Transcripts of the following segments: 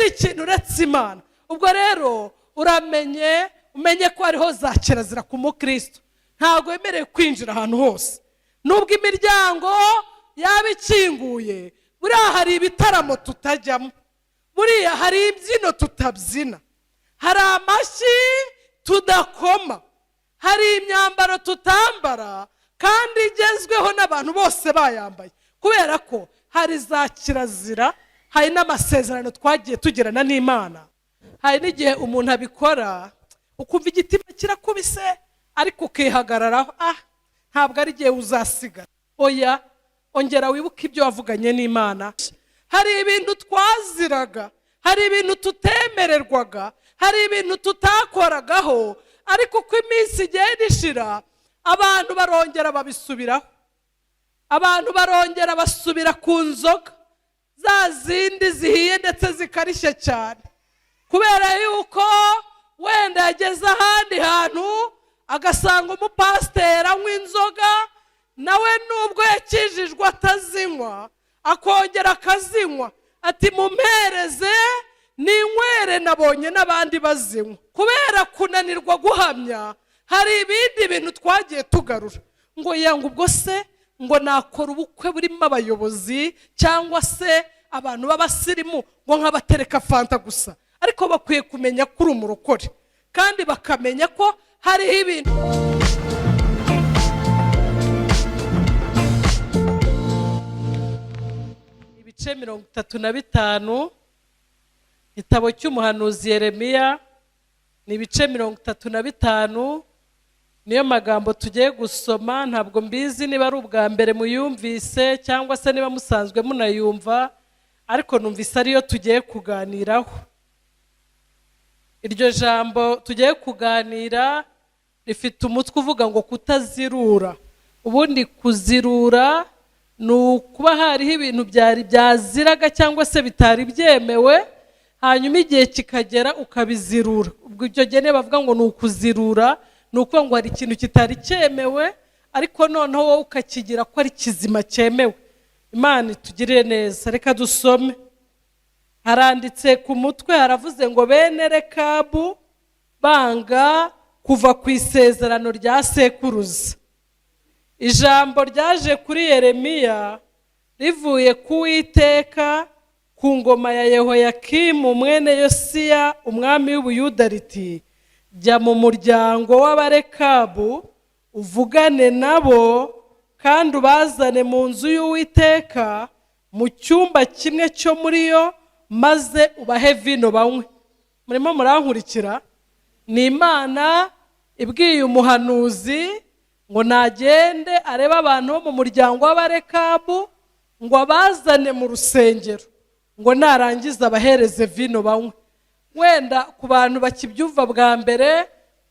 Kindi kintu uretse Imana. Ubwo rero uramenye, umenye ko hariho za kirazira ku mukristo. Ntabwo wemerewe kwinjira ahantu hose nubwo imiryango yaba ikinguye. Buriya hari ibitaramo tutajyamo, buriya hari imbyino tutabyina, hari amashyi tudakoma, hari imyambaro tutambara kandi igezweho n'abantu bose bayambaye, kubera ko hari za kirazira, hari n'amasezerano twagiye tugirana n'Imana. Hari n'igihe umuntu abikora ukumva igitima kirakubise, ariko ukihagararaho: "Ah, ntabwo ari igihe uzasigara." Oya, ongera wibuke ibyo wavuganye n'Imana. Hari ibintu twaziraga, hari ibintu tutemererwaga, hari ibintu tutakoragaho, ariko uko iminsi igenda ishira abantu barongera babisubiraho. Abantu barongera basubira ku nzoga za zindi zihiye ndetse zikarishye cyane, kubera yuko wenda yageze ahandi hantu agasanga umupasiteri anywa inzoga, nawe nubwo yakijijwe atazinywa akongera akazinywa, ati: "Mumpereze ninywere, nabonye n'abandi bazinywa." Kubera kunanirwa guhamya, hari ibindi bintu twagiye tugarura ngo yanga. Ubwo se ngo nakora ubukwe burimo abayobozi cyangwa se abantu b'abasirimu, ngo nkabatereka fanta gusa? Ariko bakwiye kumenya ko uri umurokore, kandi bakamenya ko hariho ibintu. Ibice 35, igitabo cy'umuhanuzi Yeremiya, ni ibice 35, niyo magambo tugiye gusoma. Ntabwo mbizi niba ari ubwa mbere muyumvise cyangwa se niba musanzwe munayumva, ariko numvise ariyo tugiye kuganiraho. Iryo jambo tugiye kuganira rifite umutwe uvuga ngo kutazirura. Ubundi kuzirura ni ukuba hariho ibintu byari byaziraga cyangwa se bitari byemewe, hanyuma igihe kikagera ukabizirura. Ubwo icyo gihe niyo bavuga ngo ni ukuzirura, ni ukuvuga ngo hari ikintu kitari cyemewe, ariko noneho wowe ukakigira ko ari kizima, cyemewe. Imana itugirire neza. Reka dusome. Haranditse ku mutwe, haravuze ngo: "Bene Rekabu banga kuva ku isezerano rya sekuruza." Ijambo ryaje kuri Yeremiya rivuye ku Witeka ku ngoma ya Yehoyakimu mwene Yosiya, umwami w'Ubuyuda, riti: "Jya mu muryango w'Abarekabu uvugane nabo, kandi ubazane mu nzu y'Uwiteka mu cyumba kimwe cyo muri yo, maze ubahe vino banywe." Murimo murankurikira? Ni Imana ibwiye umuhanuzi ngo nagende arebe abantu bo mu muryango w'Abarekabu, ngo abazane mu rusengero, ngo narangiza abahereze vino banywe. Wenda ku bantu bakibyumva bwa mbere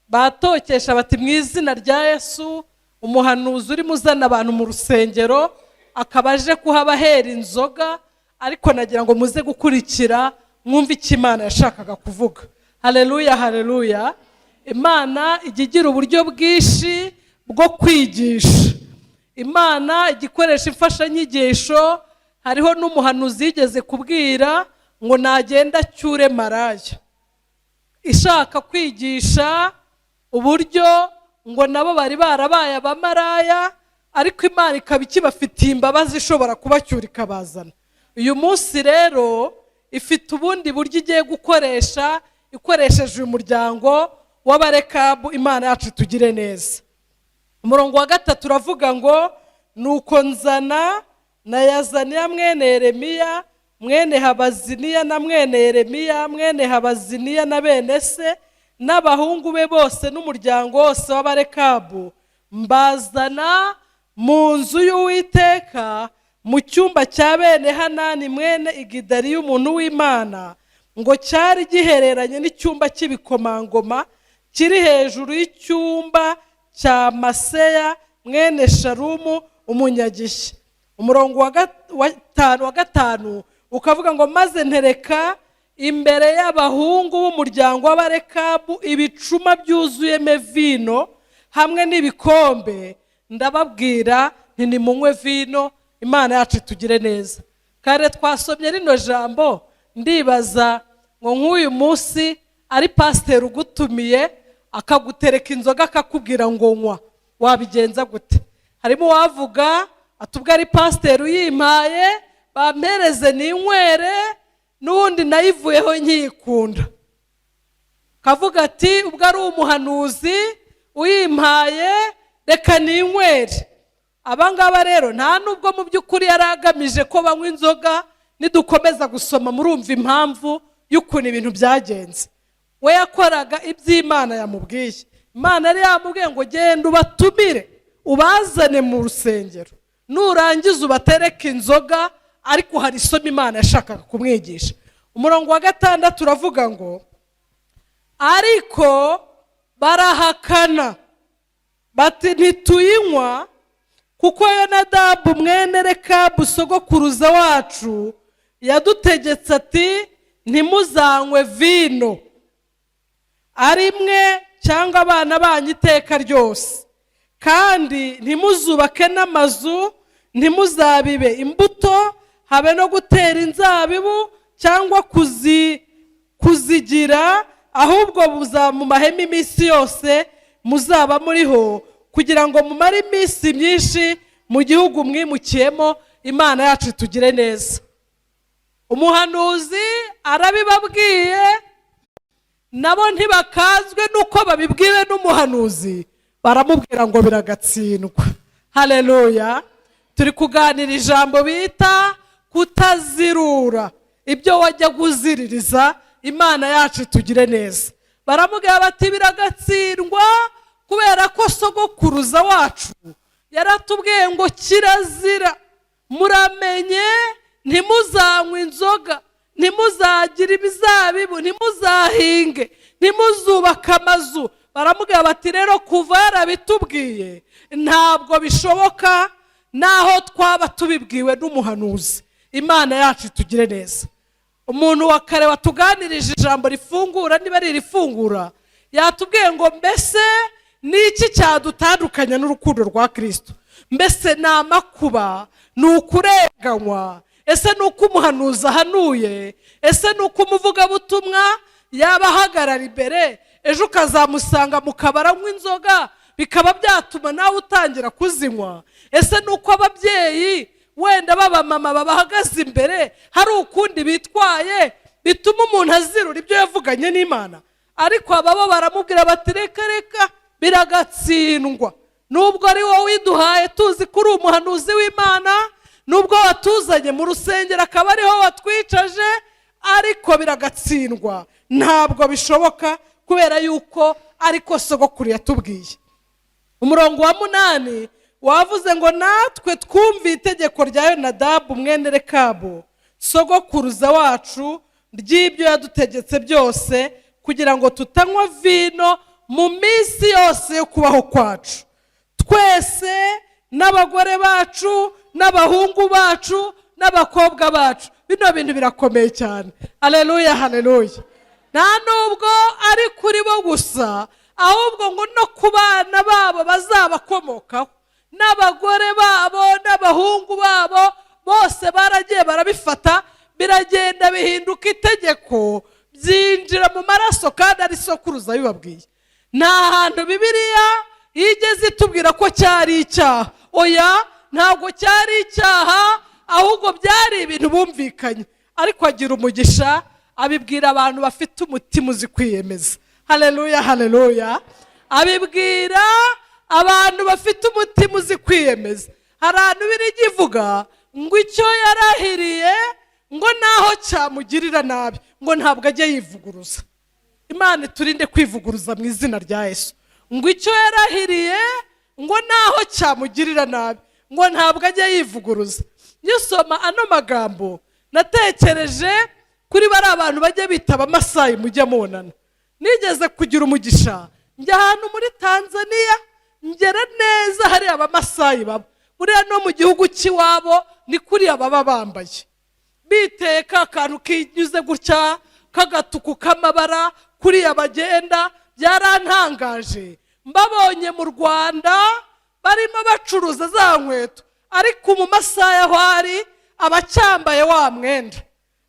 batokesha bati: "Mu izina rya Yesu, umuhanuzi urimo uzana abantu mu rusengero akaba aje kuhabahera inzoga?" Ariko nagira ngo muze gukurikira mwumve icyo Imana yashakaga kuvuga. Hareruya, hareruya! Imana ijya igira uburyo bwinshi bwo kwigisha, Imana ijya ikoresha imfashanyigisho. Hariho n'umuhanuzi yigeze kubwira ngo nagenda acyure maraya, ishaka kwigisha uburyo ngo nabo bari barabaye abamaraya, ariko Imana ikaba ikibafitiye imbabazi, ishobora kubacyura ikabazana. Uyu munsi rero ifite ubundi buryo igiye gukoresha, ikoresheje uyu muryango w'Abarekabu. Imana yacu tugire neza. Umurongo wa 3 uravuga ngo: "Nuko nzana na Yazaniya mwene Yeremiya mwene Habaziniya na mwene Yeremiya mwene Habaziniya na bene se n'abahungu be bose n'umuryango wose w'Abarekabu, mbazana mu nzu y'Uwiteka mu cyumba cya bene Hanani mwene Igidari y'umuntu w'Imana, ngo cyari gihereranye n'icyumba cy'ibikomangoma kiri hejuru y'icyumba cya Maseya mwene Sharumu umunyagishya." Umurongo wa 5 ukavuga ngo: "Maze ntereka imbere y'abahungu b'umuryango w'Abarekabu ibicuma byuzuyemo vino hamwe n'ibikombe, ndababwira nti: 'Nimunywe vino.'" Imana yacu itugire neza. Kare twasomye rino jambo, ndibaza Ngo nk'uyu munsi ari pasiteri ugutumiye, akagutereka inzoga, akakubwira ngo nywa, wabigenza gute? Harimo uwavuga ati: "Ubwo ari pasiteri uyimpaye, bampereze ninywere, n'ubundi nayivuyeho nkiyikunda." Kavuga ati: "Ubwo ari umuhanuzi uyimpaye, reka ninywere." Abangaba rero nta nubwo mu by'ukuri yari agamije ko banywa inzoga. Nidukomeza gusoma murumva impamvu y'ukuntu ibintu byagenze. We yakoraga iby'Imana yamubwiye. Imana yari yamubwiye ngo: "Genda ubatumire, ubazane mu rusengero, nurangiza ubatereke inzoga." Ariko hari isomo Imana yashakaga kumwigisha. Umurongo wa 6 uravuga ngo: "Ariko barahakana bati: 'Ntituyinywa, kuko Yonadabu mwene Rekabu sogokuruza wacu yadutegetse ati: Ntimuzanywe vino, ari mwe cyangwa abana banyu iteka ryose, kandi ntimuzubake n'amazu, ntimuzabibe imbuto, habe no gutera inzabibu cyangwa kuzigira, ahubwo muzaba mu mahema iminsi yose muzaba muriho, kugira ngo mumare iminsi myinshi mu gihugu mwimukiyemo.'" Imana yacu itugire neza. Umuhanuzi arabibabwiye, nabo ntibakazwe n'uko babibwiwe n'umuhanuzi, baramubwira ngo: "Biragatsindwa." Hareruya! Turi kuganira ijambo bita kutazirura ibyo wajya kuziririza. Imana yacu itugire neza. Baramubwira bati: "Biragatsindwa, kubera ko sogokuruza wacu yaratubwiye ngo kirazira, muramenye ntimuzanywe inzoga, ntimuzagire imizabibu, ntimuzahinge, ntimuzubake amazu." Baramubwira bati: "Rero kuva yarabitubwiye, ntabwo bishoboka naho twaba tubibwiwe n'umuhanuzi." Imana yacu itugire neza. Umuntu wa kare watuganirije ijambo rifungura, niba ari irifungura, yatubwiye ngo: "Mbese ni iki cyadutandukanya n'urukundo rwa Kirisito? Mbese ni amakuba? Ni ukurenganywa? Ese ni uko umuhanuzi ahanuye? Ese ni uko umuvugabutumwa yaba ahagarara imbere, ejo ukazamusanga mu kabari anywa inzoga, bikaba byatuma nawe utangira kuzinywa? Ese ni uko ababyeyi wenda b'abamama babahagaze imbere hari ukundi bitwaye, bituma umuntu azirura ibyo yavuganye n'Imana?" Ariko aba bo baramubwira bati: "Reka reka, biragatsindwa. Nubwo ari wowe widuhaye tuzi ko uri umuhanuzi w'Imana, nubwo watuzanye mu rusengero akaba ariho watwicaje, ariko biragatsindwa, ntabwo bishoboka, kubera yuko ariko sogokuru yatubwiye." Umurongo wa 8 wavuze ngo: "Natwe twumviye itegeko rya Yonadabu mwene Rekabu sogokuruza wacu, ry'ibyo yadutegetse byose, kugira ngo tutanywa vino mu minsi yose yo kubaho kwacu, twese n'abagore bacu n'abahungu bacu n'abakobwa bacu." Bino bintu birakomeye cyane. Hareruya, hareruya! Nta nubwo ari kuri bo gusa, ahubwo ngo no ku bana babo bazabakomokaho, n'abagore babo n'abahungu babo, bose baragiye barabifata, biragenda bihinduka itegeko, byinjira mu maraso, kandi ari sokuruza bibabwiye. Nta hantu Bibiliya yigeze itubwira ko cyari icyaha. Oya, ntabwo cyari icyaha, ahubwo byari ibintu bumvikanye. Ariko agira umugisha, abibwira abantu bafite umutima uzi kwiyemeza. Hareruya, hareruya! Abibwira abantu bafite umutima uzi kwiyemeza. Hari ahantu Bibiliya ivuga ngo icyo yarahiriye, ngo naho cyamugirira nabi, ngo ntabwo ajya yivuguruza. Imana iturinde kwivuguruza mu izina rya Yesu. Ngo icyo yarahiriye, ngo naho cyamugirira nabi, ngo ntabwo ajya yivuguruza. Nyisoma ano magambo, natekereje kuri bariya abantu bajya bitaba Amasayi mujya mubonana. Nigeze kugira umugisha njya ahantu muri Tanzania, ngera neza hariya Abamasayi baba. Buriya no mu gihugu cy'iwabo ni kuriya baba bambaye, biteye ka kantu kinyuze gutya k'agatuku k'amabara, kuriya bagenda. Byarantangaje mbabonye mu Rwanda barimo bacuruza za nkweto, ariko mu masaha aho ari abacyambaye wa mwenda.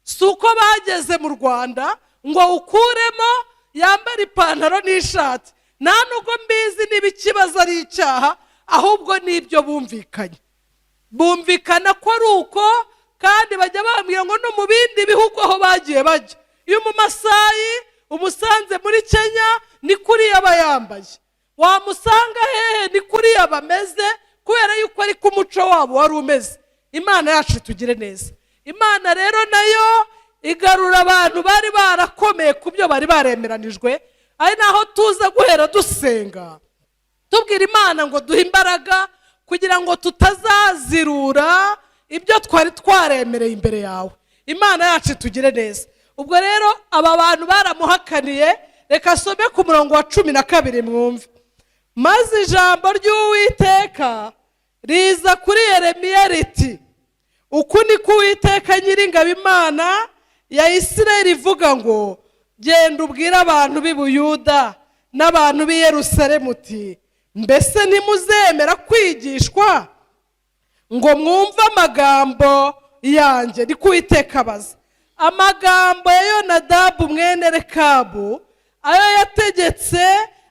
Si uko bageze mu Rwanda. Ngo awukuremo yambare ipantaro n'ishati. Nta nubwo mbizi niba ikibazo ari icyaha, ahubwo n'ibyo bumvikanye, bumvikana ko ari uko. Kandi bajya bambwira ngo no mu bindi bihugu aho bagiye bajya, iyo Umumasayi umusanze muri Kenya ni kuriya aba yambaye, wamusanga hehe ni kuriya bameze, kubera yuko ariko umuco wabo wari umeze. Imana yacu tugire neza. Imana rero nayo igarura abantu bari barakomeye ku byo bari baremeranijwe. Ari naho tuza guhera dusenga, tubwira Imana ngo duhe imbaraga kugira ngo tutazazirura ibyo twari twaremereye imbere yawe. Imana yacu tugire neza. Ubwo rero aba bantu baramuhakaniye. Reka asome ku murongo wa 12 mwumve. Maze ijambo ry'Uwiteka riza kuri Yeremiya riti: "Uku ni ko Uwiteka Nyiringabo, Imana ya Isirayeli, ivuga ngo: Genda ubwire abantu b'i Buyuda n'abantu b'i Yerusalemu uti: Mbese ntimuzemera kwigishwa ngo mwumve amagambo yanjye? Ni ko Uwiteka abaza. Amagambo ya Yonadabu mwene Rekabu, ayo yategetse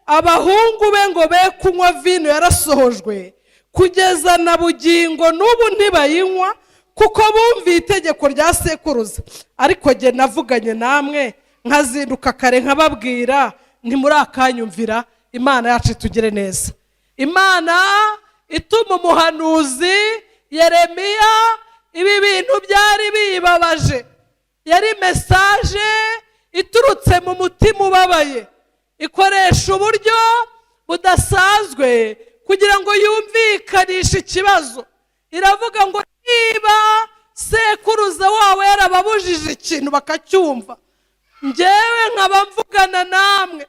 abahungu be ngo be kunywa vino, yarasohojwe kugeza na bugingo n'ubu ntibayinywa, kuko bumviye itegeko rya sekuruza. Ariko jye navuganye namwe, nkazinduka kare nkababwira, ntimurakanyumvira." Imana yacu itugire neza. Imana ituma umuhanuzi Yeremiya, ibi bintu byari biyibabaje. Yari message iturutse mu mutima ubabaye, ikoresha uburyo budasanzwe kugira ngo yumvikanishe ikibazo. Iravuga ngo niba sekuruza wabo yarababujije ikintu bakacyumva, ngewe nkaba mvugana namwe,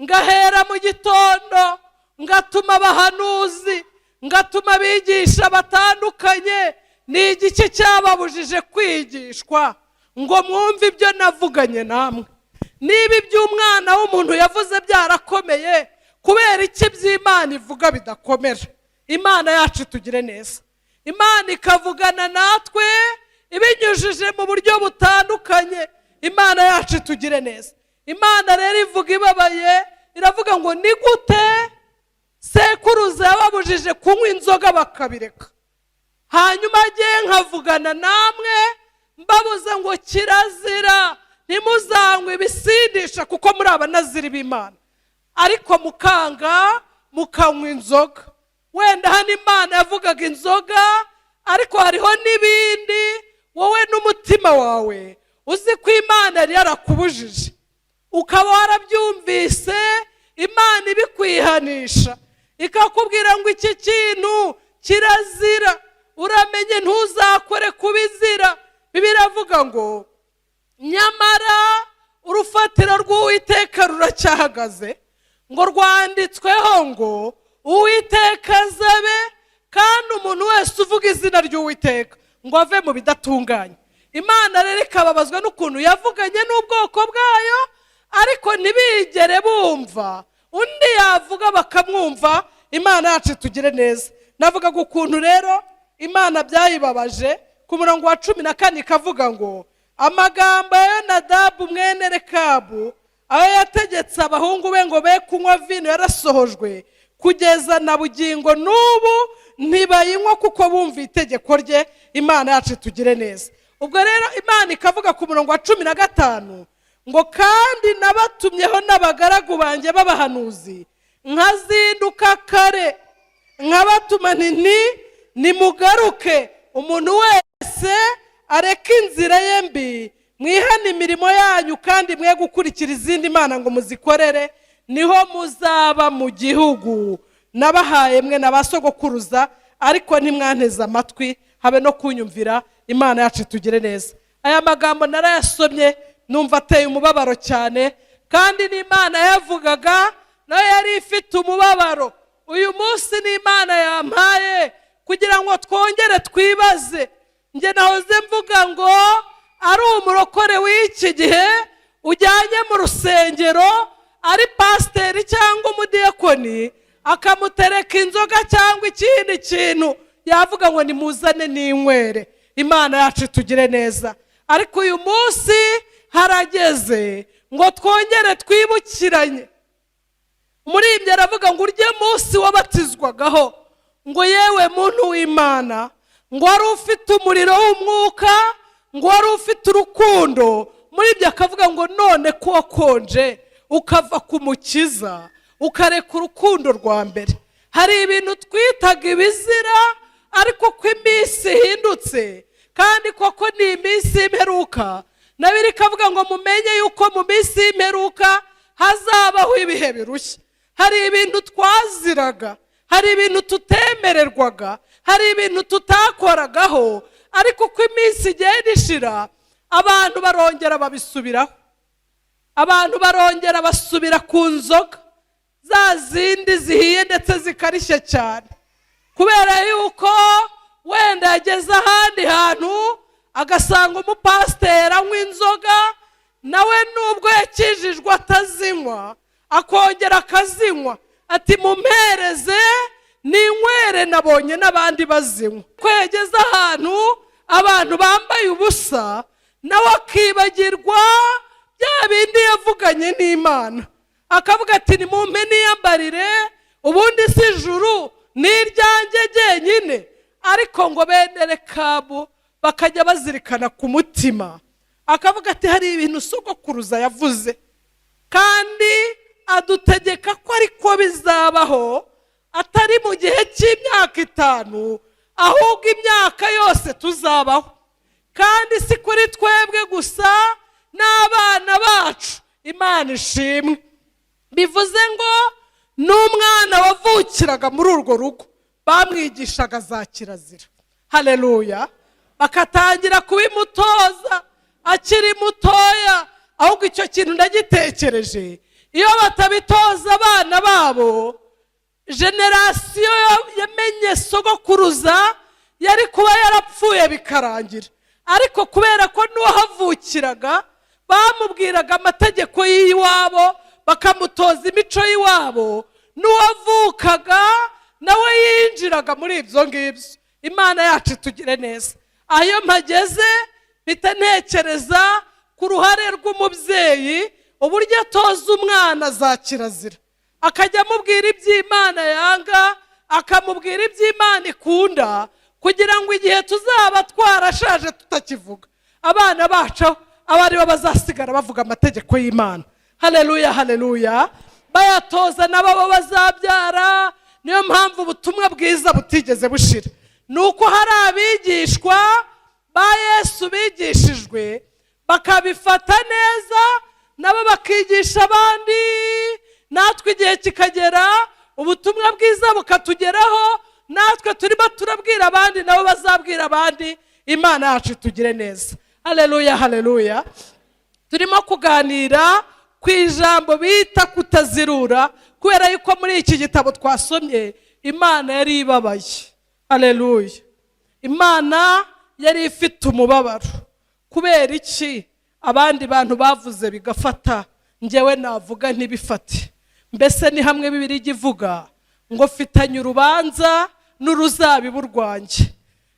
ngahera mu gitondo ngatuma abahanuzi, ngatuma abigisha batandukanye, ni igiki cyababujije kwigishwa ngo mwumve ibyo navuganye namwe? Niba iby'umwana w'umuntu yavuze byarakomeye, kubera iki iby'Imana ivuga bidakomera? Imana yacu tugire neza. Imana ikavugana natwe ibinyujije mu buryo butandukanye. Imana yacu tugire neza. Imana rero ivuga ibabaye, iravuga ngo ni gute sekuruza yababujije kunywa inzoga bakabireka, hanyuma agiye nkavugana namwe mbabuze ngo kirazira, ntimuzanywe ibisindisha kuko muri Abanaziri b'Imana, ariko mukanga mukanywa inzoga? Wenda hano Imana yavugaga inzoga, ariko hariho n'ibindi wowe n'umutima wawe uzi ko Imana yari yarakubujije, ukaba warabyumvise Imana ibikwihanisha, ikakubwira ngo iki kintu kirazira, uramenye ntuzakore kubizira. Biravuga ngo nyamara urufatiro rw'Uwiteka ruracyahagaze, ngo rwanditsweho ngo: Uwiteka azabe, kandi umuntu wese uvuga izina ry'Uwiteka ngo ave mu bidatunganye. Imana rero ikababazwa n'ukuntu yavuganye n'ubwoko bwayo ariko ntibigere bumva, undi yavuga bakamwumva. Imana yacu tugire neza. Navugaga ukuntu rero Imana byayibabaje. Ku murongo wa 14 ikavuga ngo: "Amagambo ya Yonadabu mwene Rekabu, ayo yategetse abahungu be ngo be kunywa vino, yarasohojwe kugeza na bugingo n'ubu ntibayinywa, kuko bumva itegeko rye." Imana yacu tugire neza. Ubwo rero Imana ikavuga ku murongo wa 15 ngo: "Kandi nabatumyeho n'abagaragu banjye b'abahanuzi, nkazinduka kare nkabatuma nti: Nti nimugaruke, umuntu wese areke inzira ye mbi, mwihane imirimo yanyu, kandi mwe gukurikira izindi mana ngo muzikorere, niho muzaba mu gihugu nabahaye mwe na ba sogokuruza. Ariko ntimwanteze amatwi, habe no kunyumvira." Imana yacu tugire neza. Aya magambo narayasomye, numva ateye umubabaro cyane, kandi n'Imana yavugaga nayo yari ifite umubabaro. Uyu munsi n'Imana yampaye kugira ngo twongere twibaze. Njye nahoze mvuga ngo ari umurokore w'iki gihe ujyanye mu rusengero, ari pasiteri cyangwa umudiyakoni, akamutereka inzoga cyangwa ikindi kintu, yavuga ngo nimuzane n'inywere. Imana yacu tugire neza. Ariko uyu munsi Harageze ngo twongere twibukiranye. Umuririmbyi aravuga ngo urye munsi wabatizwagaho, ngo yewe muntu w'Imana, ngo wari ufite umuriro w'umwuka, ngo wari ufite urukundo. Muri ibyo akavuga ngo none ko wakonje ukava ku Mukiza, ukareka urukundo rwa mbere. Hari ibintu twitaga ibizira, ariko ko iminsi ihindutse, kandi koko ni iminsi y'imperuka. Na Bibiliya ikavuga ngo mumenye yuko mu minsi y'imperuka hazabaho ibihe birushya. Hari ibintu twaziraga, hari ibintu tutemererwaga, hari ibintu tutakoragaho, ariko uko iminsi igenda ishira, abantu barongera babisubiraho. Abantu barongera basubira ku nzoga za zindi zihiye ndetse zikarishye cyane, kubera yuko wenda yageze ahandi hantu agasanga umupasiteri anywa inzoga, nawe nubwo yakijijwe atazinywa, akongera akazinywa, ati mumpereze ninywere, nabonye n'abandi bazinywa. Ko yageze ahantu abantu bambaye ubusa, nawe akibagirwa bya bindi yavuganye n'Imana, akavuga ati nimumpe niyambarire, ubundi si ijuru ni iryanjye jyenyine. Ariko ngo bene Rekabu bakajya bazirikana ku mutima, akavuga ati hari ibintu sogokuruza yavuze kandi adutegeka ko ariko bizabaho, atari mu gihe cy'imyaka 5, ahubwo imyaka yose tuzabaho, kandi si kuri twebwe gusa, n'abana bacu. Imana ishimwe. Bivuze ngo n'umwana wavukiraga muri urwo rugo bamwigishaga za kirazira. Hareruya! Bakatangira kubimutoza akiri mutoya. Ahubwo icyo kintu ndagitekereje, iyo batabitoza abana babo, génération yamenye sogokuruza yari kuba yarapfuye bikarangira. Ariko kubera ko n'uwahavukiraga bamubwiraga amategeko y'iwabo, bakamutoza imico y'iwabo, n'uwavukaga nawe yinjiraga muri ibyo ngibyo. Imana yacu itugire neza. Ayo mpageze mpita ntekereza ku ruhare rw'umubyeyi, uburyo atoza umwana za kirazira, akajya amubwira iby'Imana yanga, akamubwira iby'Imana ikunda, kugira ngo igihe tuzaba twarashaje tutakivuga, abana bacu abe aribo bazasigara bavuga amategeko y'Imana. Hareruya, hareruya! Bayatoza nabo abo bazabyara. Niyo mpamvu ubutumwa bwiza butigeze bushira, ni uko hari abigishwa ba Yesu bigishijwe bakabifata neza, nabo bakigisha abandi, natwe igihe kikagera ubutumwa bwiza bukatugeraho, natwe turimo turabwira abandi, nabo bazabwira abandi. Imana yacu itugire neza. Hareruya, hareruya! Turimo kuganira ku ijambo bita kutazirura, kubera yuko muri iki gitabo twasomye Imana yari ibabaye. Hareruya! Imana yari ifite umubabaro. Kubera iki abandi bantu bavuze bigafata, ngewe navuga ntibifate? Mbese ni hamwe Bibiliya ijya ivuga ngo mfitanye urubanza n'uruzabibu rwanjye.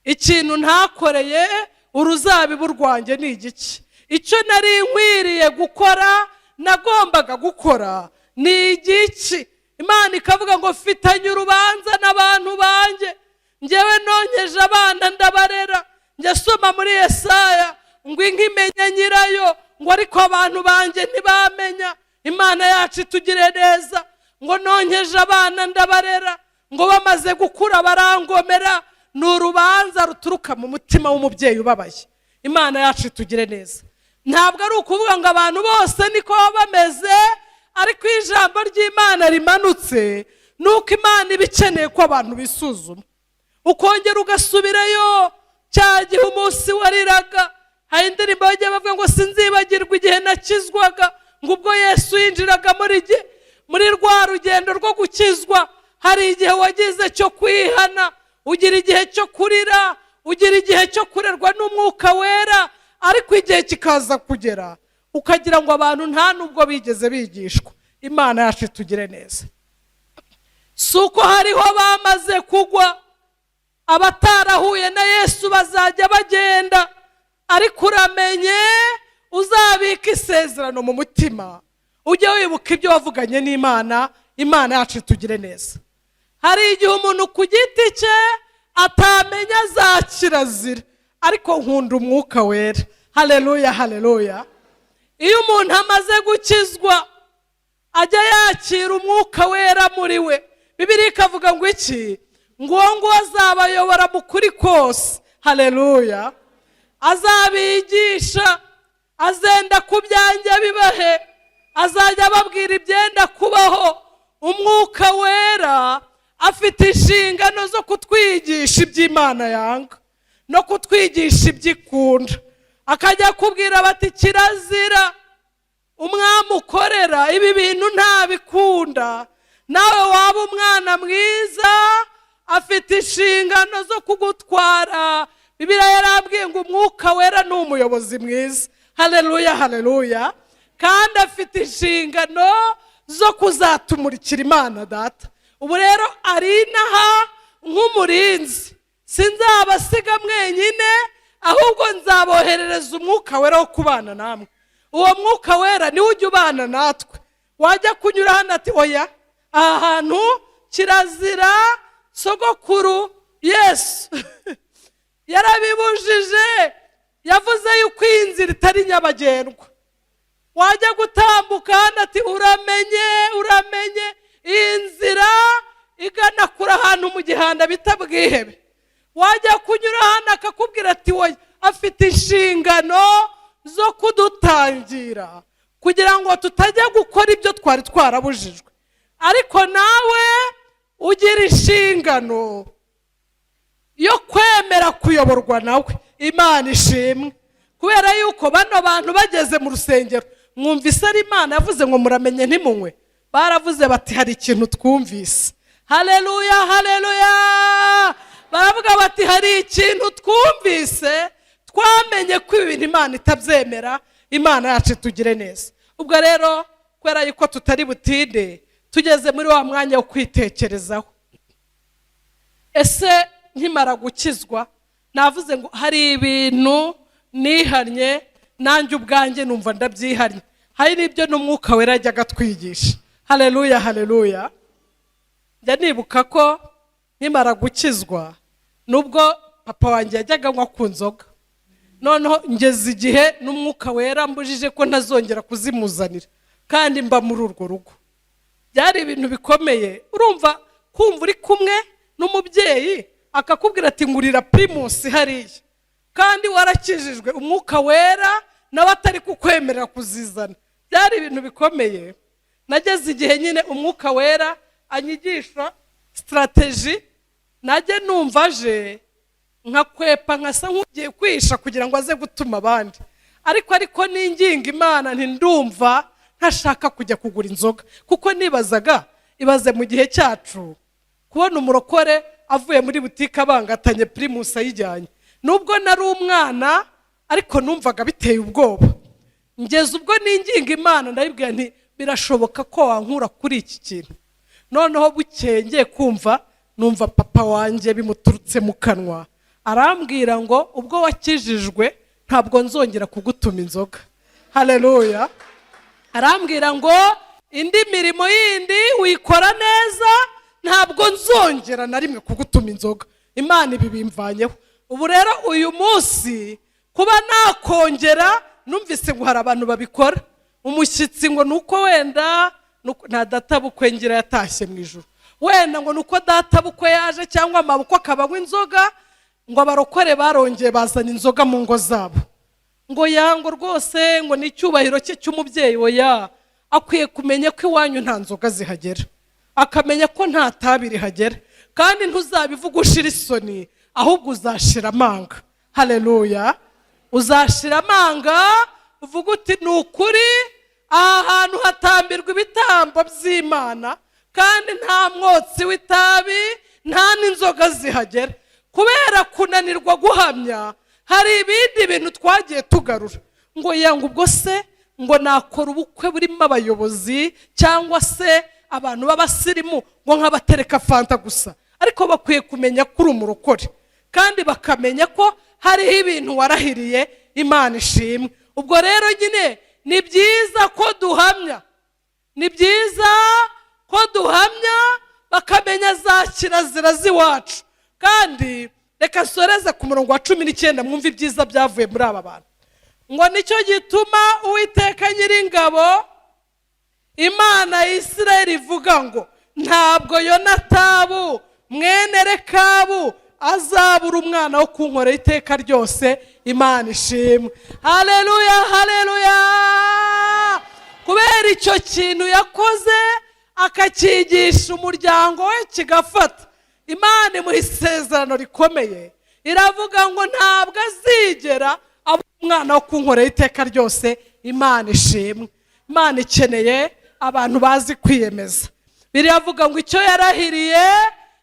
Ikintu ntakoreye uruzabibu rwanjye ni igiki? Icyo nari nkwiriye gukora, nagombaga gukora, ni igiki? Imana ikavuga ngo mfitanye urubanza n'abantu banjye. Ngewe nonkeje abana ndabarera. Njya soma muri Yesaya ngo inka imenya nyirayo, ngo ariko abantu banjye ntibamenya. Imana yacu itugire neza. Ngo nonkeje abana ndabarera, ngo bamaze gukura barangomera. Ni urubanza ruturuka mu mutima w'umubyeyi ubabaye. Imana yacu itugire neza. Ntabwo ari ukuvuga ngo abantu bose niko baba bameze, ariko iyo ijambo ry'Imana rimanutse, ni uko Imana iba ikeneye ko abantu bisuzuma, ukongera ugasubirayo cya gihe umunsi wariraga. Hari indirimbo bagiye bavuga ngo sinzibagirwa igihe nakizwaga, ngo ubwo Yesu yinjiraga muri jye, muri rwa rugendo rwo gukizwa. Hari igihe wagize cyo kwihana, ugira igihe cyo kurira, ugira igihe cyo kurerwa n'Umwuka Wera, ariko igihe kikaza kugera ukagira ngo abantu nta nubwo bigeze bigishwa. Imana yacu itugire neza. Si uko hariho bamaze kugwa, abatarahuye na Yesu bazajya bagenda, ariko uramenye Uzabike isezerano mu mutima, ujye wibuka ibyo wavuganye n'Imana. Imana yacu itugire neza. Hari igihe umuntu ku giti cye atamenya za kirazira, ariko nkunda Umwuka Wera. Haleluya, haleluya! Iyo umuntu amaze gukizwa, ajya yakira Umwuka Wera muri we. Bibiliya ikavuga ngo iki? Ngo uwo nguwo azabayobora mu kuri kose. Haleluya! Azabigisha, azenda ku byanjye bibahe, azajya ababwira ibyenda kubaho. Umwuka Wera afite inshingano zo kutwigisha iby'Imana yanga no kutwigisha ibyo ikunda. Akajya akubwira bati: "Kirazira, umwami ukorera ibi bintu ntabikunda." Nawe waba umwana mwiza, afite inshingano zo kugutwara. Bibiliya yarambwiye ngo Umwuka Wera ni umuyobozi mwiza. Haleluya, haleluya! Kandi afite inshingano zo kuzatumurikira Imana Data. Ubu rero ari inaha nk'umurinzi. Sinzabasiga mwenyine, ahubwo nzaboherereza Umwuka Wera wo kubana namwe. Uwo Mwuka Wera niwe ujya ubana natwe. Wajya kunyura hano, ati: "Oya, aha hantu kirazira, sogokuru Yesu yarabibujije, yavuze yuko iyi nzira itari nyabagendwa." Wajya gutambuka hano, ati: "Uramenye, uramenye, iyi nzira igana kure ahantu mu gihanda bita Bwihebe." Wajya kunyura hano, akakubwira ati: "Wowe." Afite inshingano zo kudutangira kugira ngo tutajya gukora ibyo twari twarabujijwe. Ariko nawe ugira inshingano yo kwemera kuyoborwa nawe. Imana ishimwe, kubera yuko bano bantu bageze mu rusengero, mwumvise ari Imana yavuze ngo: "Muramenye ntimunywe." Baravuze bati: "Hari ikintu twumvise." Haleluya, haleluya! Baravuga bati: "Hari ikintu twumvise, twamenye ko ibi bintu Imana itabyemera." Imana yacu itugire neza. Ubwo rero, kubera yuko tutari butinde, tugeze muri wa mwanya wo kwitekerezaho. Ese nkimara gukizwa, navuze ngo hari ibintu nihannye, nanjye ubwanjye numva ndabyihannye. Hari n'ibyo n'Umwuka Wera ajyaga atwigisha. Haleluya, haleluya! Njya nibuka ko nkimara gukizwa, nubwo papa wanjye yajyaga anywa ku nzoga, noneho ngeze igihe n'Umwuka Wera mbujije ko ntazongera kuzimuzanira, kandi mba muri urwo rugo. Byari ibintu bikomeye. Urumva, kumva uri kumwe n'umubyeyi akakubwira ati: "Ngurira Primus hariya," kandi warakijijwe, Umwuka Wera nawe atari kukwemerera kuzizana, byari ibintu bikomeye. Nageze igihe nyine Umwuka Wera anyigisha strategy. Najye numva aje, nkakwepa, nkasa nk'ugiye kwisha kugira ngo aze gutuma abandi. Ariko ninginga Imana nti: "Ndumva ntashaka kujya kugura inzoga," kuko nibazaga, ibaze mu gihe cyacu kubona umurokore avuye muri butike abangatanye Primus ayijyanye. Nubwo nari umwana, ariko numvaga biteye ubwoba. Ngeze ubwo ninginga Imana, ndayibwira nti: "Birashoboka ko wankura kuri iki kintu?" Noneho bukeye ngiye kumva, numva papa wanjye bimuturutse mu kanwa, arambwira ngo: "Ubwo wakijijwe, ntabwo nzongera kugutuma inzoga." Haleluya! Arambwira ngo: "Indi mirimo yindi wikora neza, ntabwo nzongera na rimwe kugutuma inzoga." Imana ibi bimvanyeho. Ubu rero uyu munsi kuba nakongera, numvise ngo hari abantu babikora, umushyitsi ngo ni uko wenda nta databukwe ngira, yatashye mu ijoro, wenda ngo ni uko databukwe yaje cyangwa amabukwe akaba anywa inzoga, ngo abarokore barongeye bazana inzoga mu ngo zabo, ngo yango rwose ngo ni icyubahiro cye cy'umubyeyi. Oya, akwiye kumenya ko iwanyu nta nzoga zihagera, akamenya ko nta tabi rihagera. Kandi ntuzabivuga ushira isoni, ahubwo uzashira amanga. Haleluya! Uzashira amanga, uvuga uti: "Ni ukuri, aha hantu hatambirwa ibitambo by'Imana, kandi nta mwotsi w'itabi, nta n'inzoga zihagera." Kubera kunanirwa guhamya, hari ibindi bintu twagiye tugarura, ngo yanga ubwo se ngo nakora ubukwe burimo abayobozi cyangwa se abantu b'abasirimu, ngo nkabatereka Fanta gusa. Ariko bakwiye kumenya ko uri umurokore, kandi bakamenya ko hariho ibintu warahiriye. Imana ishimwe. Ubwo rero uyu munsi Ubwo rero nyine ni byiza ko duhamya, ni byiza ko duhamya bakamenya za kirazira z'iwacu. Kandi reka nsoreze ku murongo wa 19, mwumve ibyiza byavuye muri aba bantu. Ngo: "Nicyo gituma Uwiteka Nyiringabo, Imana ya Isirayeli, ivuga ngo ntabwo Yonatabu mwene Rekabu azabura umwana wo kunkorera iteka ryose." Imana ishimwe! Haleluya, haleluya! Kubera icyo kintu yakoze, akacyigisha umuryango we kigafata, Imana imuha isezerano rikomeye, iravuga ngo ntabwo azigera aba umwana wo kunkorera iteka ryose. Imana ishimwe! Imana ikeneye abantu bazi kwiyemeza. Biravuga ngo icyo yarahiriye,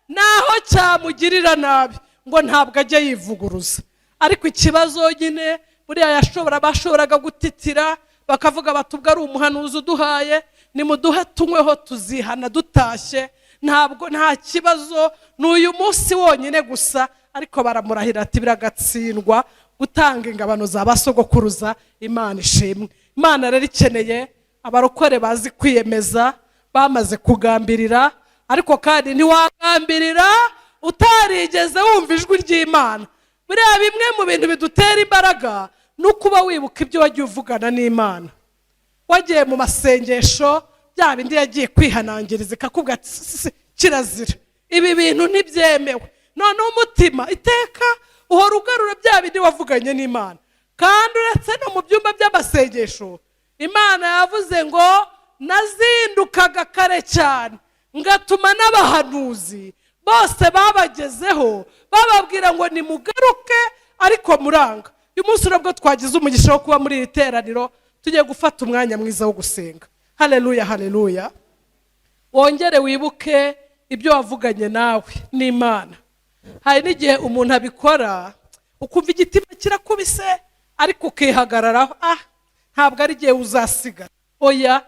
naho cyamugirira nabi, ngo ntabwo ajya yivuguruza. Ariko ikibazo nyine, buriya yashobora, bashoboraga gutitira bakavuga bati: "Ubwo ari umuhanuzi uduhaye, nimuduhe tunyweho, tuzihana dutashye, ntabwo nta kibazo, ni uyu munsi wonyine gusa." Ariko baramurahira ati: "Biragatsindwa gutanga ingabano za basogokuruza." Imana ishimwe! Imana rero ikeneye abarokore bazi kwiyemeza, bamaze kugambirira. Ariko kandi ntiwagambirira utarigeze wumva ijwi ry'Imana. Buriya bimwe mu bintu bidutera imbaraga ni ukuba wibuka ibyo wagiye uvugana n'Imana, wagiye mu masengesho, bya bindi yagiye kwihanangiriza ikakubwira ati: "Si, kirazira, ibi bintu ntibyemewe." Noneho umutima iteka uhora ugarura bya bindi wavuganye n'Imana. Kandi uretse no mu byumba by'amasengesho, Imana yavuze ngo: "Nazindukaga kare cyane, ngatuma n'abahanuzi bose babagezeho, bababwira ngo nimugaruke, ariko muranga." Uyu munsi nabwo twagize umugisha wo kuba muri iri teraniro, tugiye gufata umwanya mwiza wo gusenga. Haleluya, haleluya! Wongere wibuke ibyo wavuganye nawe n'Imana. Hari n'igihe umuntu abikora ukumva igitima kirakubise, ariko ukihagararaho: "Ah, ntabwo ari igihe uzasigara." Oya,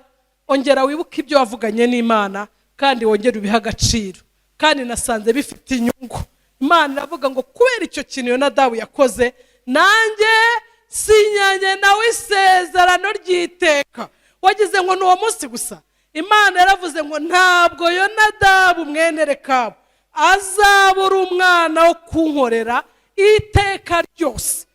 ongera wibuke ibyo wavuganye n'Imana kandi wongere ubihe agaciro. Kandi nasanze bifite inyungu. Imana iravuga ngo: "Kubera icyo kintu Yonadabu yakoze, nanjye sinyanye nawe isezerano ry'iteka." Wagize ngo ni uwo munsi gusa? Imana yaravuze ngo ntabwo Yonadabu mwene Rekabu azabura umwana wo kunkorera iteka ryose,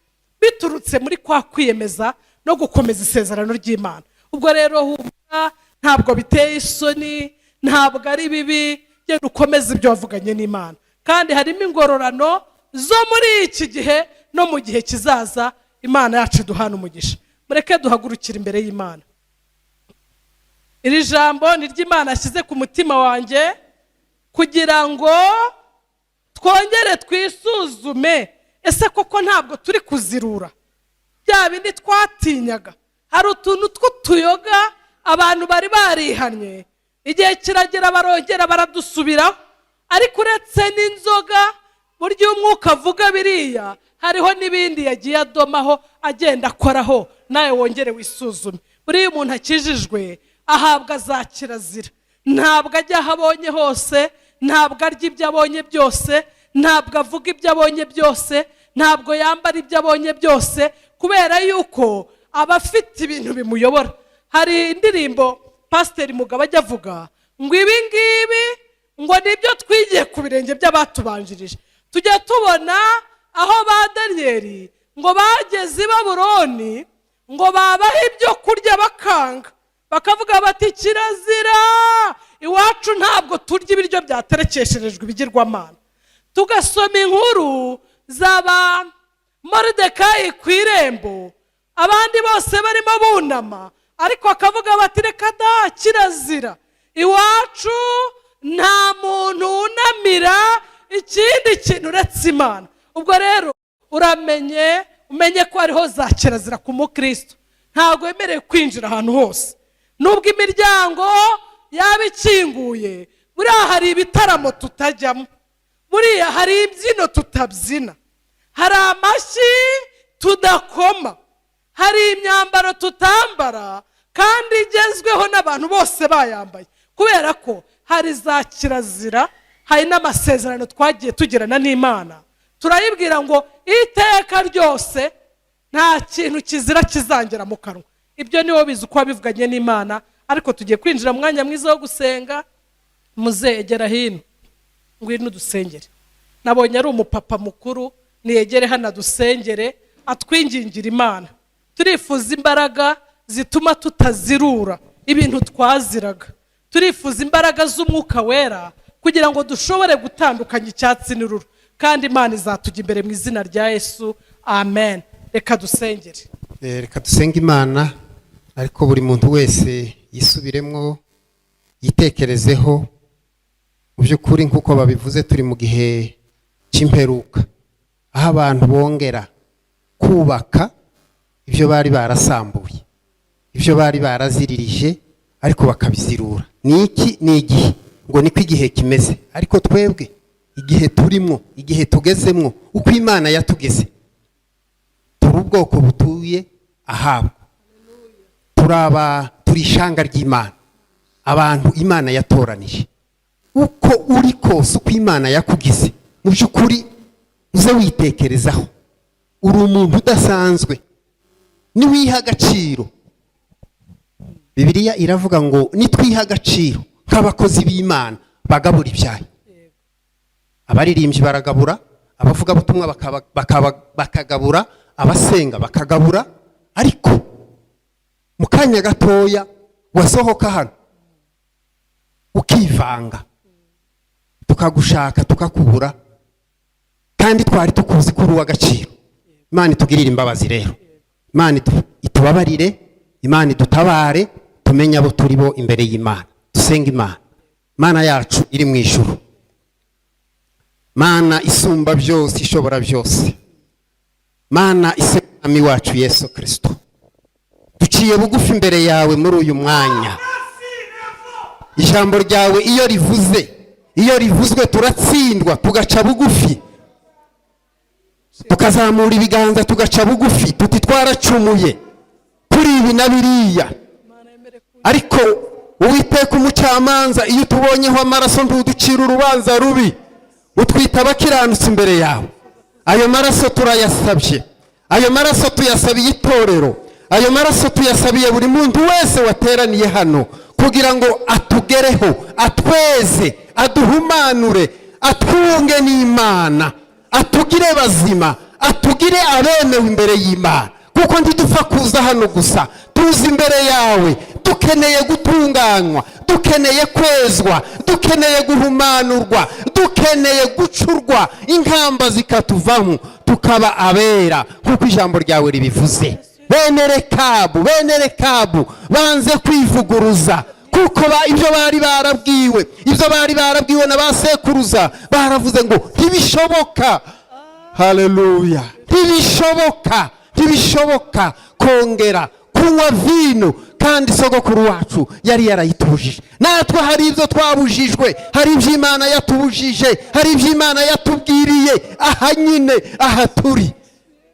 biturutse muri kwa kwiyemeza no gukomeza isezerano ry'Imana. Ubwo rero humura, ntabwo biteye isoni, ntabwo ari bibi. Genda ukomeze ibyo wavuganye n'Imana, kandi harimo ingororano zo muri iki gihe no mu gihe kizaza. Imana yacu duhana umugisha. Mureke duhagurukire imbere y'Imana. Iri jambo ni ry'Imana yashyize ku mutima wanjye kugira ngo twongere twisuzume: ese koko ntabwo turi kuzirura bya bindi twatinyaga? Hari utuntu tw'utuyoga abantu bari barihannye, igihe kiragera barongera baradusubiraho. Ariko uretse n'inzoga, burya iyo umwuka avuga biriya, hariho n'ibindi yagiye adomaho, agenda akoraho. Nawe wongere wisuzume. Buriya umuntu akijijwe ahabwa za kirazira: ntabwo ajya aho abonye hose, ntabwo arya ibyo abonye byose, ntabwo avuga ibyo abonye byose, ntabwo yambara ibyo abonye byose, kubera yuko aba afite ibintu bimuyobora. Hari indirimbo Pasiteri Mugabo ajya avuga ngo ibi ngibi ngo nibyo twigiye ku birenge by'abatubanjirije. Tujya tubona aho ba Daniyeli ngo bageze i Baburoni, ngo babahe ibyo kurya bakanga, bakavuga bati: "Kirazira, iwacu ntabwo turya ibiryo byaterekesherejwe ibigirwamana." Tugasoma inkuru zaba Moridekayi ku irembo, abandi bose barimo bunama, ariko akavuga bati: "Reka da, kirazira, iwacu nta muntu wunamira ikindi kintu uretse Imana." Ubwo rero uramenye, umenye ko hariho za kirazira ku mukristo. Ntabwo wemerewe kwinjira ahantu hose, nubwo imiryango yaba ikinguye. Buriya hari ibitaramo tutajyamo, buriya hari imbyino tutabyina, hari amashyi tudakoma, hari imyambaro tutambara kandi igezweho n'abantu bose bayambaye, kubera ko hari za kirazira, hari n'amasezerano twagiye tugirana n'Imana. Turayibwira ngo iteka ryose Nta kintu kizira kizangera mu kanwa. Ibyo niwo bizi uko wabivuganye n'Imana. Ariko tugiye kwinjira mu mwanya mwiza wo gusenga. Muzegera hino, ngwino udusengere. Nabonye ari umupapa mukuru, niyegere hano adusengere, atwingingira Imana. Turifuza imbaraga zituma tutazirura ibintu twaziraga. Turifuza imbaraga z'Umwuka Wera kugira ngo dushobore gutandukanya icyatsi n'ururu, kandi Imana izatujya imbere mu izina rya Yesu. Amen. Reka dusengere. Reka dusenge Imana, ariko buri muntu wese yisubiremo, yitekerezeho. Mu by'ukuri, nk'uko babivuze, turi mu gihe cy'imperuka, aho abantu bongera kubaka ibyo bari barasambuye, ibyo bari baraziririje, ariko bakabizirura. Ni iki? Ni igihe, ngo niko igihe kimeze. Ariko twebwe igihe turimo, igihe tugezemwo, uko Imana yatugeze, turi ubwoko butuye ahabwo, turi ishanga ry'Imana, abantu Imana yatoranije. Uko uri kose, uko Imana yakugize, mu by'ukuri uze witekerezaho, uri umuntu udasanzwe niwiha agaciro. Bibiliya iravuga ngo nitwiha agaciro nk'abakozi b'Imana bagabura ibyayo. Abaririmbyi baragabura, abavugabutumwa bakagabura, abasenga bakagabura. Ariko mu kanya gatoya wasohoka hano ukivanga, tukagushaka tukakubura, kandi twari tukuzi ko uri uw'agaciro. Imana itugirire imbabazi rero, Imana itubabarire, Imana idutabare, tumenye abo turi bo imbere y'Imana. Dusenga Imana. Mana yacu iri mu ijuru, Mana isumba byose, ishobora byose, Mana ise Mwami wacu Yesu Kirisito, duciye bugufi imbere yawe muri uyu mwanya. Ijambo ryawe iyo rivuze, iyo rivuzwe, turatsindwa, tugaca bugufi, tukazamura ibiganza, tugaca bugufi, tuti twaracumuye kuri ibi na biriya. Ariko Uwiteka umucamanza, iyo utubonyeho amaraso ntuducira urubanza rubi, utwita abakiranutsi imbere yawe. Ayo maraso turayasabye, ayo maraso tuyasabiye itorero, ayo maraso tuyasabiye buri muntu wese wateraniye hano, kugira ngo atugereho, atweze, aduhumanure, atwunge n'Imana, atugire bazima, atugire abemewe imbere y'Imana. Kuko ntidupfa kuza hano gusa, tuza imbere yawe dukeneye gutunganywa, dukeneye kwezwa, dukeneye guhumanurwa, dukeneye gucurwa inkamba zikatuvamo, tukaba abera nk'uko ijambo ryawe ribivuze. Bene Rekabu, bene Rekabu banze kwivuguruza, kuko ibyo bari barabwiwe, ibyo bari barabwiwe na ba sekuruza, baravuze ngo ntibishoboka. Haleluya! Ntibishoboka, ntibishoboka kongera kunywa vino, kandi sogokuru wacu yari yarayitubujije. Natwe hari ibyo twabujijwe, hari ibyo Imana yatubujije, hari ibyo Imana yatubwiriye aha nyine aha turi.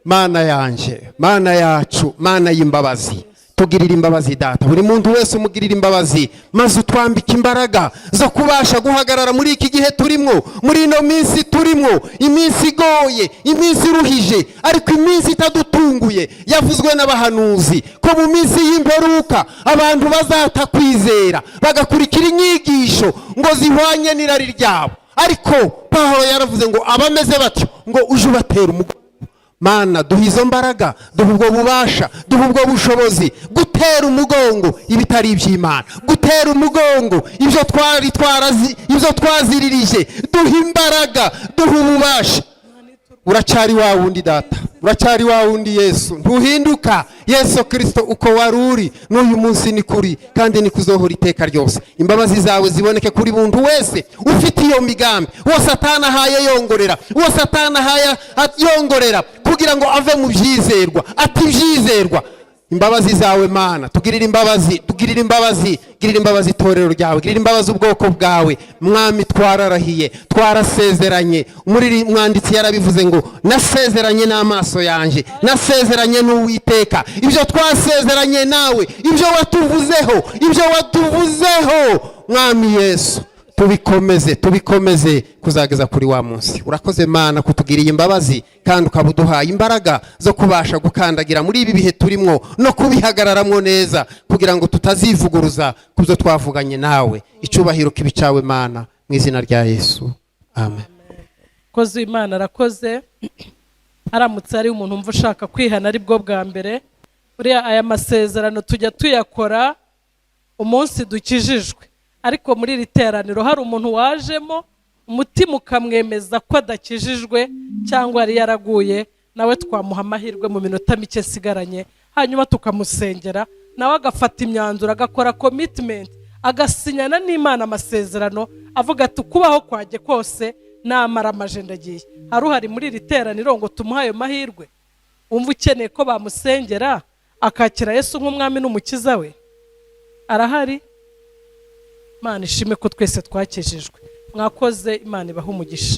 Mana yanjye, Mana yacu, Mana y'imbabazi, tugirira imbabazi Data. Buri muntu wese umugirira imbabazi, maze utwambike imbaraga zo kubasha guhagarara muri iki gihe turimo, muri ino minsi turimo, iminsi igoye, iminsi iruhije, ariko iminsi itadutunguye. Yavuzwe n'abahanuzi ko mu minsi y'imperuka abantu bazata kwizera, bagakurikira inyigisho ngo zihwanye n'irari ryabo. Ariko Pawulo yaravuze ngo abameze batyo ngo uje ubatera umugongo. Mana, duha izo mbaraga, duha ubwo bubasha, duha ubwo bushobozi gutera umugongo ibitari iby'Imana, gutera umugongo ibyo twari twarazi, ibyo twaziririje. Duha imbaraga, duha ububasha. Uracyari wa wundi Data, uracyari wa wundi Yesu, ntuhinduka. Yesu Kirisito, uko wari uri n'uyu munsi ni kuri, kandi ni kuzohora iteka ryose. Imbabazi zawe ziboneke kuri muntu wese ufite iyo migambi, uwo Satani ahaye yongorera, uwo Satani ahaye yongorera kugira ngo ave mu byizerwa, ati ibyizerwa. Imbabazi zawe Mana, tugirire imbabazi, tugirire imbabazi, girira imbabazi itorero ryawe, girira imbabazi ubwoko bwawe. Mwami, twararahiye, twarasezeranye. Muri mwanditsi yarabivuze ngo nasezeranye n'amaso yanjye, nasezeranye n'Uwiteka. Ibyo twasezeranye nawe, ibyo watuvuzeho, ibyo watuvuzeho, Mwami Yesu, Tubikomeze, tubikomeze kuzageza kuri wa munsi. Urakoze Mana kutugiriye imbabazi, kandi ukaba uduhaye imbaraga zo kubasha gukandagira muri ibi bihe turimo no kubihagararamwo neza, kugira ngo tutazivuguruza ku byo twavuganye nawe. Icyubahiro kibe icyawe Mana, mu izina rya Yesu, amen. Koze Imana arakoze. Haramutse hari umuntu wumva ushaka kwihana ari bwo bwa mbere, buriya aya masezerano tujya tuyakora umunsi dukijijwe, ariko muri iri teraniro hari umuntu wajemo umutima ukamwemeza ko adakijijwe cyangwa yari yaraguye, nawe twamuha amahirwe mu minota mike asigaranye, hanyuma tukamusengera, nawe agafata imyanzuro, agakora commitment, agasinyana n'Imana amasezerano, avuga ati: "Ukubaho kwanjye kose namara amajenda agiye." Hari uhari muri iri teraniro ngo tumuhe ayo mahirwe, wumva ukeneye ko bamusengera akakira Yesu nk'umwami n'umukiza we? Arahari? Imana ishime ko twese twakijijwe. Mwakoze, Imana ibahe umugisha.